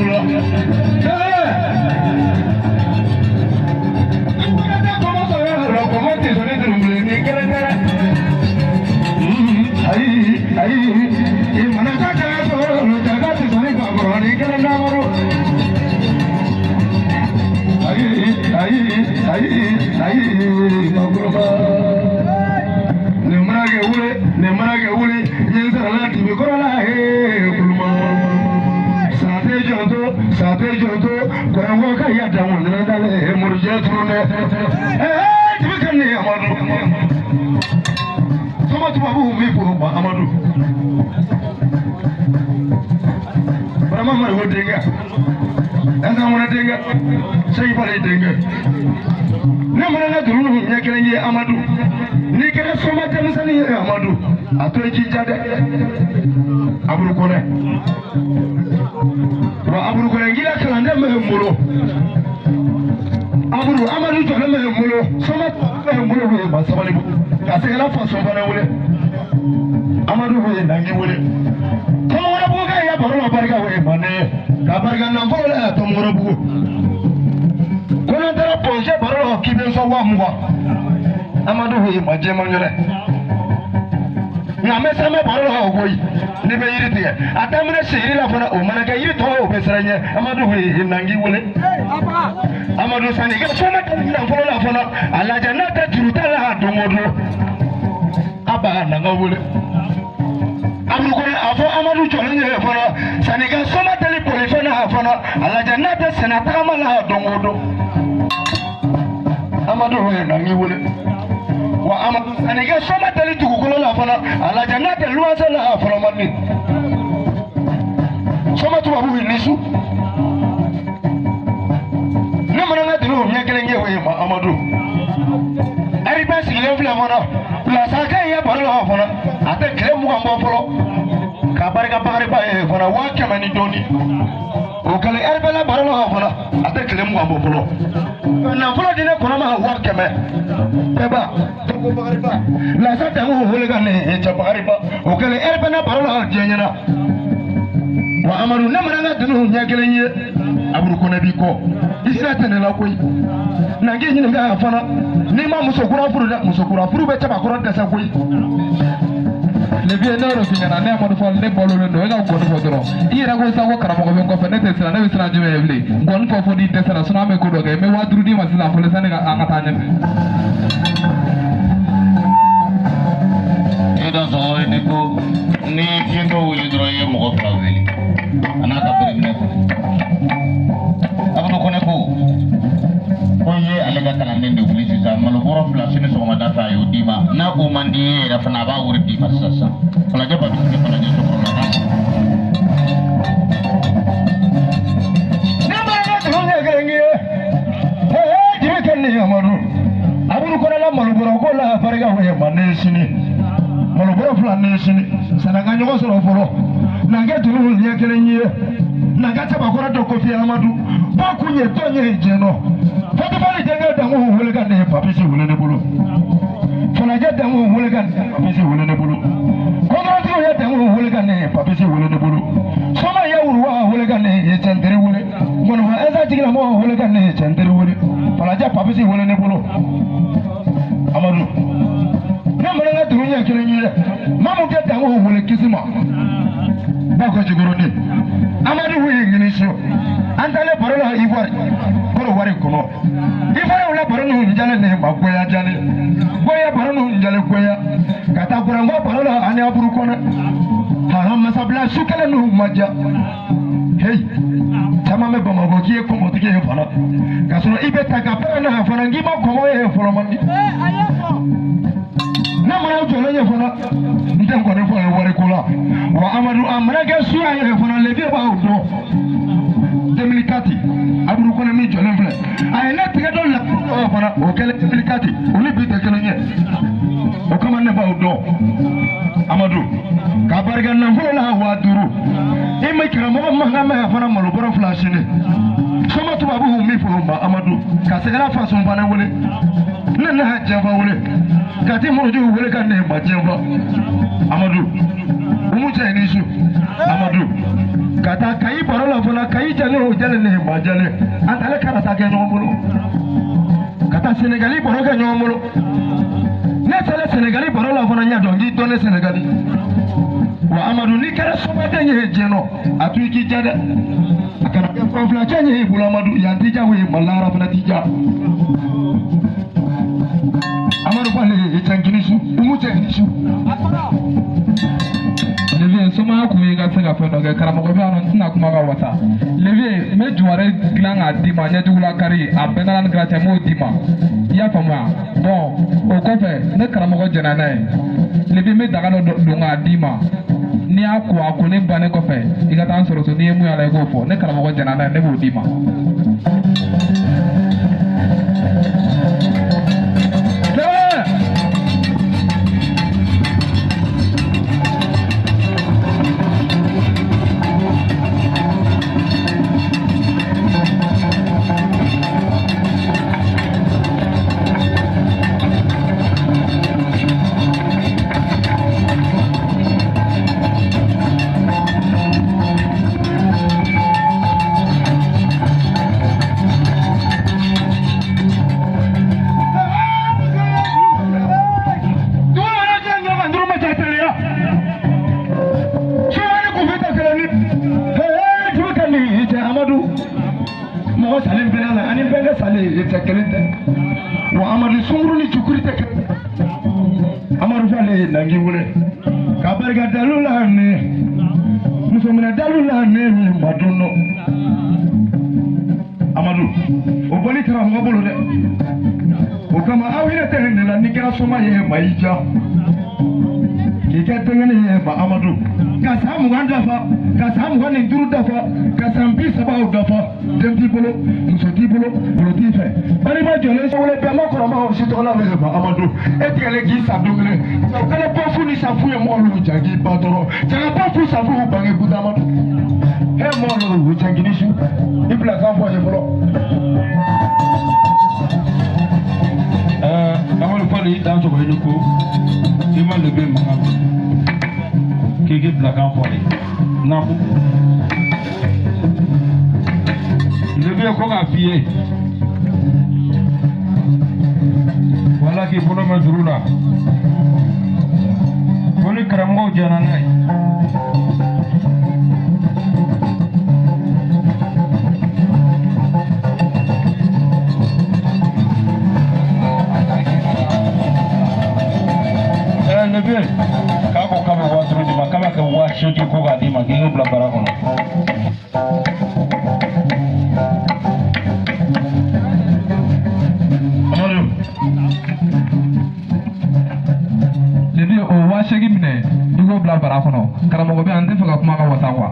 la. Ayi ayi i mana ka kɛ sɔrɔ jaga tɛ sɔnni ka kɔrɔ ni kelen damaro. Ayi ayi ayi ayi makoroba. Nin mana kɛ wuli nin mana kɛ wuli yen sarala dibi kɔrɔ la he kuluma. Sate jɔnto sate jɔnto kɔrɔngɔ ka ya dan wɔn dale murujɛ turun dɛ. Dibi ka ne Amadu. Soma tubabu min fɔ ma Amadu. Barama Mariwo denkɛ, Ɛnsa Ŋɔnɛ denkɛ, Seyi Fale denkɛ. Ne mana n ka dunun ɲɛ kelen ye Amadu. N'i kɛra soma denmisɛnnin ye Amadu, a to i k'i ja dɛ. Aburu Kɔnɛ. Wa Aburu Kɔnɛ n k'i la kalanden bɛ n bolo. Aburu Amadu jɔlen bɛ n bolo, soma bɛ n bolo o ye ma sabali ka sɛgɛla faso fana wele. Amadu ye nangi wele. Tɔmɔkɔrɔbugu ka ya baro la barika o ye mande ye. Ka barika nafolo la Tɔmɔkɔrɔbugu. Ko n'an taara pɔnze baro la k'i bɛ sɔn 20,000. Amadu ye ma jɛman ɲɛnɛ. Nka n bɛ sanbɛ baro la o koyi. N'i bɛ yiri tigɛ a daminɛ si yiri la fana o mana kɛ yiri tɔ o bɛ siran ɲɛ. Amadu ye nangi wele. Amadu sani i ka soma nafolo la fana a lajɛ n'a tɛ juru t'a la don o don. A b'a nanga wele. Amadu kɔni a fɔ Amadu jɔlen ye fana sani i ka soma deli bolifɛn na fana a lajɛ n'a tɛ senna tagama la don o don. Amadu ye nangi wele. Wa Amadu sani i ka soma deli dugukolo la fana a lajɛ n'a tɛ luwanse la fɔlɔ man di. Soma tubabu ye ni su. Ne mana n ka dunun ɲɛ kelen ye o ye ma Amadu. Ari bɛɛ sigilen filɛ fana lasakɛ ye baro la fana a tɛ tile 20 bɔ fɔlɔ ka barika bakariba ye fana 100,000 ni dɔɔni. O kɛlen ari bɛɛ la baro la fana a tɛ tile 20 bɔ fɔlɔ. Nafolo di ne kɔnɔ ma 100,000. Bɛɛba Togo bakariba lasa dango wele ka ne cɛ bakariba o kɛlen ari bɛɛ la baro la diɲɛ ɲɛna. Wa Amadu ne mana n ka dunun ɲɛ kelen ye Aburu Kɔnɛ b'i kɔ i sira tɛ ne la koyi. Na k'i ɲininka fana n'i ma muso kura furu dɛ muso kura furu bɛ cɛbakɔrɔ dɛsɛ koyi. Le vieux ne y'o de f'i ɲɛna ne Amadu Fall ne balolen don e ka ngɔni fɔ dɔrɔn i yɛrɛ ko sisan ko karamɔgɔ bɛ n kɔfɛ ne tɛ siran ne bɛ siran jumɛn ye bilen ngɔni fɔ fo n'i dɛsɛra sinon an bɛ ko dɔ kɛ n bɛ 5000 d'i ma sisan fɔlɔ sani ka an ka taa ɲɛfɛ. E da sɔgɔ i ni ko ni fiyentɔ wele dɔrɔn i ye mɔgɔ 2 wele a n'a ka bereminɛ fana. Abudu Kɔnɛ ko i ye ale ka kalanden de wuli sisan malo bɔrɔ 2 sini sɔgɔmada fɛ a y'o d'i ma n'a ko man di ye yɛrɛ fana a b'a wari d'i ma sisan sisan. Falajɛ ba bɛ sigi Falajɛ cɛkɔrɔba kan. Ne mana n ka dunun ɲɛ kelen ye dibi kɛ ni Amadu. Aburu Kɔnɛ la malo bɔrɔ ko la barika o ye mande sini. Malo bɔrɔ 2 ne sini sanni an ka ɲɔgɔn sɔrɔ fɔlɔ. Na kɛ dunun ɲɛ kelen ye. Na ka cɛbakɔrɔ dɔ ko fi Amadu. Bɔ kun ye tɔn ye jɛnɔ. Fatifali denkɛ dango wele ka ne papisi wele ne bolo. Falajɛ dango wele ka ne papisi wele ne bolo. Kɔntɔrɔtigiw ye dango wele ka ne papisi wele ne bolo. Soma ye wuruwa wele ka ne ye cɛnteri wele. Ŋɔnifɔ ɛnsa jigilamɔgɔ wele ka ne ye cɛnteri wele. Falajɛ papisi wele ne bolo. Amadu. Ne mana n ka dunun ɲɛ kelen ye dɛ. Mamu tɛ dango wele kisi ma. Ba ko jikɔrɔni. Amadu ye ɲini so. An taalen baro la Ivoire. Kɔrɔ wari kɔnɔ. Ivoire la baro ninnu jalen ne ma goya jalen. Goya baro ninnu jalen goya. Ka taa Gɔrɔngɔ baro la ani Aburu Kɔnɛ. Haran masabila su kelen ninnu ma diya. Hey, caman bɛ Bamakɔ k'i ye kɔmɔtigi ye fana. K'a sɔrɔ i bɛ ta ka pɛrɛn na fana k'i ma kɔmɔ ye fɔlɔ man di. Ne mana jɔlen ye fana n tɛ nkɔni fɔ ye wariko la. Wa Amadu a mana kɛ suya ye fana le vieux b'aw dɔn. 2004 Aburu Kɔnɛ min jɔlen filɛ a ye ne tigɛ dɔ la fana o kɛlen 2004 o ni bi tɛ kelen ye. O kama ne b'aw dɔn. Amadu ka barika nafolo la 5000 i ma karamɔgɔ mankan mɛn fana malo bɔrɔ 2 sini. Soma tubabu min fɔ o ma Amadu ka sɛgɛla faso fana wele. Ne ne ha jɛnfa wele. Ka ti muruju wele ka ne ma jɛnfa. Amadu umu cɛ ni su. Amadu ka taa Kayi baro la la fana kayi jalen o jalen ne ma jalen an taale karata kɛ ɲɔgɔn bolo ka taa Senegali baro kɛ ɲɔgɔn bolo ne sera Senegali baro la fana n y'a dɔn k'i dɔn ne Senegali wa Amadu n'i kɛra somaden ye diɲɛ nɔ a to i k'i ja dɛ a kana kɛ fanfilacɛ ye i bolo Amadu yan t'i ja o ye Mali fana t'i ja Amadu ko ale ye cɛnkini su umu cɛnkini su. Levier somaya kun ye ka se ka fɛn dɔ kɛ karamɔgɔ bɛ yan nɔ n tɛna kuma ka wasa Levier n bɛ juware dilan k'a d'i ma ɲɛjugula kari a bɛɛ nana ni kira cɛ n b'o d'i ma i y'a faamuya bon o kɔfɛ ne karamɔgɔ jɛnna n'a ye Levier n bɛ daga dɔ don k'a d'i ma n'i y'a ko a kolen bannen kɔfɛ i ka taa n sɔrɔ so n'i ye mun y'a la i k'o fɔ ne karamɔgɔ jɛnna n'a ye ne b'o d'i ma. Mɔgɔ salen bɛɛ la ani bɛnkɛ salen tɛ kelen tɛ wa Amadu sunkuru ni cukuri tɛ kelen Amadu falen nangi wele ka barika dalu la ne musominɛ dalu la ne ma don dɔ Amadu o bɔli karamɔgɔ bolo dɛ o kama aw yɛrɛ tɛ ne la n'i kɛra soma ye ma i ja k'i kɛ denkɛni ye ma Amadu ka san 20 dafa ka san 25 dafa ka san 30 dafa den t'i bolo muso t'i bolo bolo t'i fɛ balima jɔlen wele bɛɛ ma kɔrɔma si tɔgɔ la wele ma Amadu e tigɛlen k'i sa don kelen o kɛlen bɔ fu ni safu ye mɔgɔw ja k'i ba tɔɔrɔ jaka bɔ fu safu bange kuta Amadu e mɔgɔw cɛnkini su i bila kan fɔ a ye fɔlɔ. Amadu Fali i dan sɔgɔ i ni ko i ma lebe mankan k'i k'i bila kan fɔ a ye naamu lebe ko k'a f'i ye wala k'i bolo mɛn juru la ko ni karamɔgɔw jɛnna n'a ye. Lebe k'a ko k'a bɛ 5000 d'i ma k'a b'a kɛ 8000 ko k'a d'i ma k'i k'o bila bara kɔnɔ. Amadu. Levier o 8000 minɛ i k'o bila bara kɔnɔ karamɔgɔ bɛ yan n tɛ fɛ ka kuma ka wasa quoi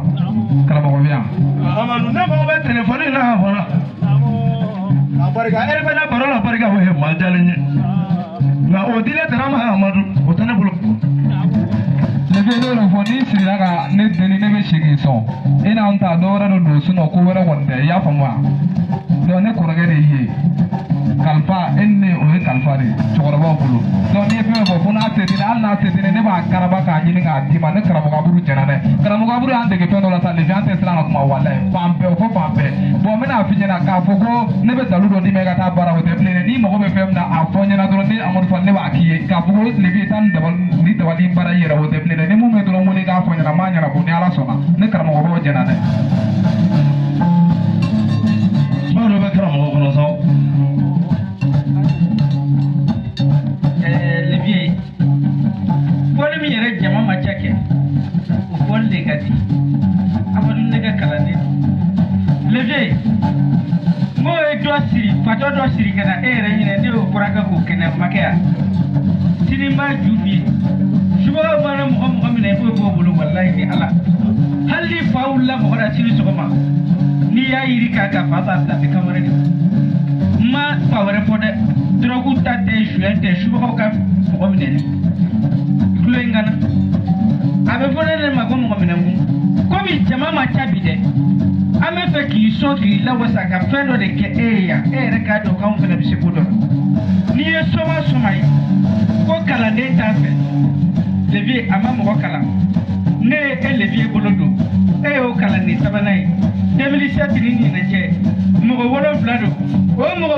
karamɔgɔ bɛ yan. Amadu ne mago bɛ telefɔni na fana. A barika e bɛ na baro la barika o ye maa jalen ye. Nka o dilen taara ma Amadu o tɛ ne bolo. Levier ne y'o fɔ n'i sirila ka ne deli ne bɛ segin sɔn e n'an ta dɔ wɛrɛ de don sinɔn ko wɛrɛ kɔni tɛ i y'a faamu wa donc ne kɔrɔkɛ de y'i ye kalifa e ni ne o ye kalifa de ye cɛkɔrɔbaw bolo donc n'i ye fɛn fɛn fɔ fo n'a se tɛ ne hali n'a se tɛ ne ne b'a karaba k'a ɲini k'a d'i ma ne karamɔgɔ Aburu jɛnna n'a ye karamɔgɔ Aburu y'an dege fɛn dɔ la sa Levier an tɛ siran ka kuma walayi fan bɛɛ o fɔ fan bɛɛ bon n bɛna f'i ɲɛna k'a fɔ ko ne bɛ dalu dɔ d'i ma i ka taa baara o tɛ bilen dɛ n'i mago bɛ fɛn min na a fɔ n ɲɛna dɔrɔn ne Amadu Fali ne b'a k'i ye k'a fɔ ko Levier taa ni dabali in baara i yɛrɛ o tɛ bilen dɛ ni mun bɛ dɔrɔn wele k'a fɔ n ɲɛna n b'a ɲɛnabɔ ni Ala sɔnna ne karamɔgɔbaw jɛnna n'a ye. Kuma dɔ bɛ karamɔgɔ kɔnɔ sa. Levier fɔli min yɛrɛ jama ma ca kɛ o fɔli de ka di Amadu ne ka kalanden Levier n k'o ye dɔ siri fatɔ dɔ siri ka na e yɛrɛ ɲinɛ ne y'o furakɛ k'o kɛnɛya ma kɛ yan sini n b'a ju f'i ye subagaw mana mɔgɔ mɔgɔ minɛ i b'o b'o bolo walayi ni Ala hali ni fa wulila mɔgɔ la sini sɔgɔma n'i y'a yiri k'a kan fa b'a bila a bɛ kan wɛrɛ de n ma fa wɛrɛ fɔ dɛ dɔrɔgu ta tɛ suɲɛ tɛ subagaw ka mɔgɔ minɛli tulo in kana a bɛ fɔ ne de ma ko mɔgɔ minɛ kun komi jama ma ca bi dɛ an bɛ fɛ k'i sɔn k'i lawasa ka fɛn dɔ de kɛ e ye yan e yɛrɛ k'a dɔn k'anw fana bɛ se ko dɔ la n'i ye soma soma ye ko kalanden t'a fɛ Levier a ma mɔgɔ kalan ne ye e Levier bolo don e y'o kalanden sabanan ye den 2017 ni ɲinɛ cɛ mɔgɔ 7 don o mɔgɔ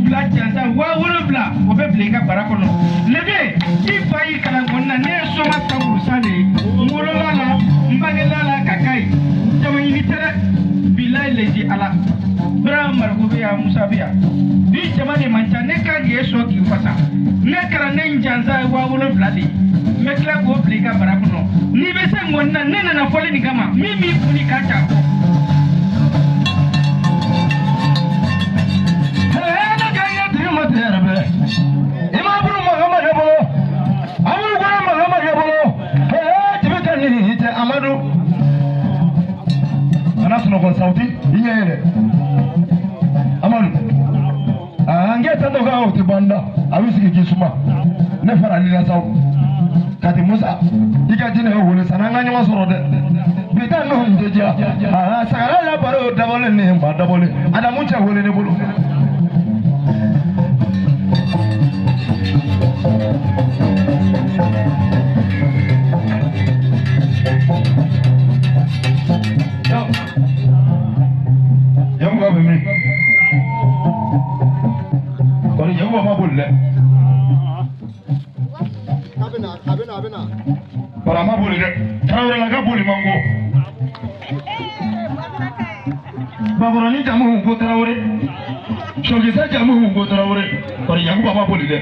7 jansa 7000 o bɛ bila i ka bara kɔnɔ lebe i fa y'i kalan kɔni na ne ye soma sankurusa de ye n wolola la n bangela la ka k'a ye jama ɲini tɛ dɛ bilayi lezi ala Ibrahima Mariko bɛ yan Musa bɛ yan bi jama de man ca ne kan k'e sɔn k'i fasa ne kalanden jansa ye 7000 de ye n bɛ tila k'o bila i ka bara kɔnɔ n'i bɛ se ŋɔni na ne nana fɔli nin kama min b'i kun ni k'a ca kɔ. Ne ka ɲɛ tigi ma tigɛ yɛrɛ bɛɛ i ma buru mankan ma kɛ bolo amadu kɔnɔ mankan ma kɛ bolo tibi ka nin tɛ Amadu kana sunɔgɔ sawuti i ɲɛ ye dɛ Amadu an kɛ ta dɔ kan o tɛ ban da a bɛ sigi k'i suma ne farali la saw Kati Musa i ka jinɛ wele sanni an ka ɲɔgɔn sɔrɔ dɛ bi ta ninnu tɛ diya sagara la baro dabɔlen ni ba dabɔlen Adamu cɛ wele ne bolo. Yakuba bɛ min? Kɔni Yakuba ma boli dɛ. Bari a ma boli dɛ. Tarawelela ka boli man go. Bakɔrɔni jamu ko Tarawele. Sɔkisɛ jamu ko Tarawele. Bari Yakuba ma boli dɛ.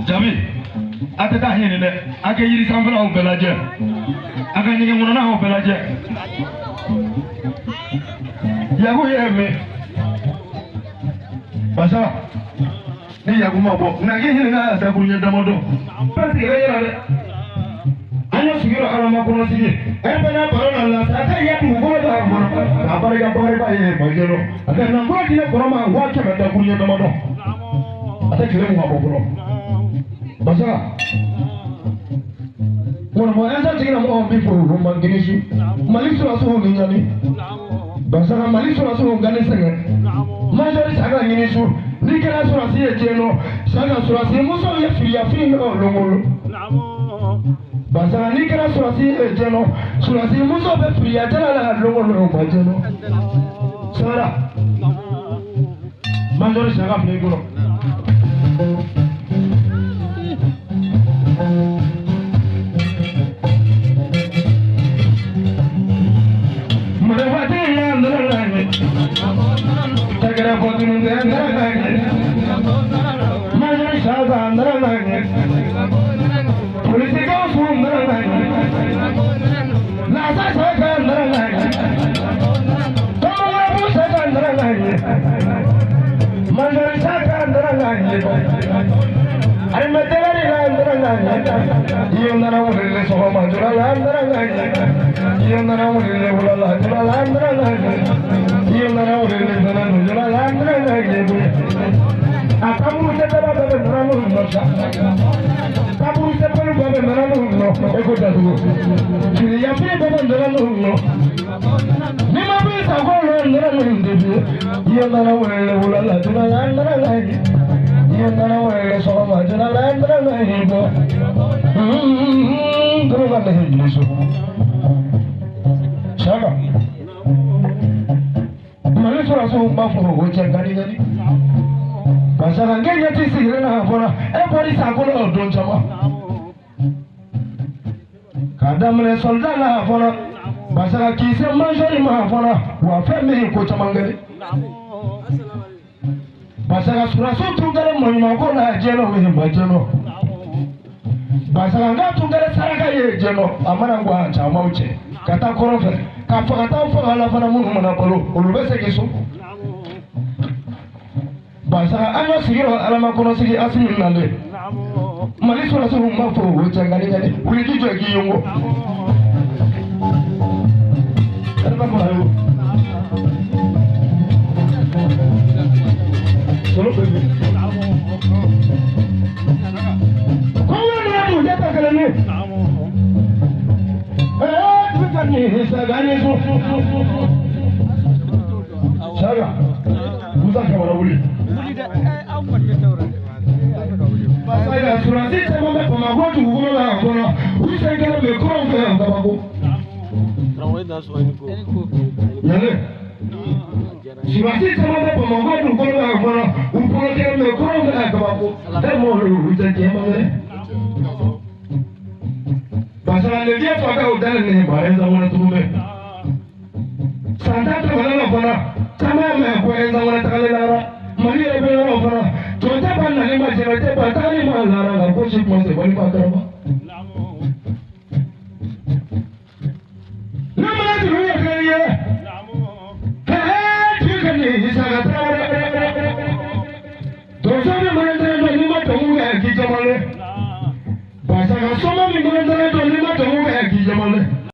Jabi, a tɛ taa ɲini dɛ. A ka yiri sanfɛlaw bɛɛ lajɛ. A ka ɲɛgɛn kɔnɔnaw bɛɛ lajɛ. Yaku ye min? Basa, ni Yaku ma bɔ, na k'i ɲininka dakuruɲɛ damadɔ. Parce que i bɛ yɛlɛ dɛ. An ye sigiyɔrɔ alama kɔnɔ sigi. E bɛna baro la la sa, a ka ya dugukolo b'a kɔnɔ. A barika barika ye majɛ a ka nafolo di ne kɔrɔ ma 100,000 dakuruɲɛ damadɔ. A tɛ tile 20 bɔ fɔlɔ. Basa, ŋɔnɔmɔ ɛnsa tigilamɔgɔw bɛ fo o man kini su. Mali sɔrɔsiw ni ɲani. Basaka Mali sɔrɔsiw ka ne sɛgɛn. Majɔri Saka ɲini su. N'i kɛra sɔrɔsi ye diɲɛ nɔ, Saka sɔrɔsi musow ye filiyafin nɔgɔ longolo. Basaka n'i kɛra sɔrɔsi ye diɲɛ nɔ, sɔrɔsi musow bɛ filiya jala la longolo ma diɲɛ nɔ. Sara, Majɔri Saka filɛ i kɔrɔ. Saka Mali sɔrɔsiw b'a fɔ ko cɛ gani gani Basaka n ɲɛ t'i sigilen na fɔlɔ e bɔr'i sankolo o don caman k'a daminɛ sɔlida la fɔlɔ Basaka k'i se majɔri ma fɔlɔ wa fɛn min ko caman kɛlen Basaka sɔrɔsiw tun kɛlen maɲumanko la diɲɛ nɔ min ma diɲɛ nɔ Basaka n ka tun kɛlen saraka ye diɲɛ nɔ a mana gan camanw cɛ ka taa kɔrɔn fɛ ka faga taa faga la fana minnu mana balo olu bɛ segin so Basaka an ka sigiyɔrɔ alama kɔnɔ sigi Asimi nalen Mali sɔrɔsiw b'a fɔ o cɛ ŋani ŋani wuli k'i jɔ k'i yongo Saka Musa Kamara wuli. Ayiwa sɔrɔsi caman bɛ Bamakɔ dugukolo la a kɔnɔ u sen kɛlen bɛ kɔrɔn fɛ yan Bamakɔ. Yale. Surasi caman bɛ Bamakɔ dugukolo bɛ a kɔnɔ u bolo kɛlɛ mɛ kɔrɔ bɛ a kabako e m'o olu tɛ diɲɛ ma dɛ. Basara le vieux fa ka o dalen ne ba Ɛnzan tugun bɛ. San tan tɛmɛnen na fana caman mɛ ko Ɛnzan wɛrɛ tagalen lara Mali yɛrɛ bɛ yɔrɔ fana jɔn tɛ ba nali ma jɛnɛ tɛ ba tagali ma lara nka ko si kuma se wali ma kɛra ma. Ne mana juru ye kelen ye. Donso min mana tɛnɛ dɔn n'i ma dɔnkili kɛ k'i jamalen. Basaka soma min mana tɛnɛ dɔn n'i ma dɔnkili kɛ k'i jamalen.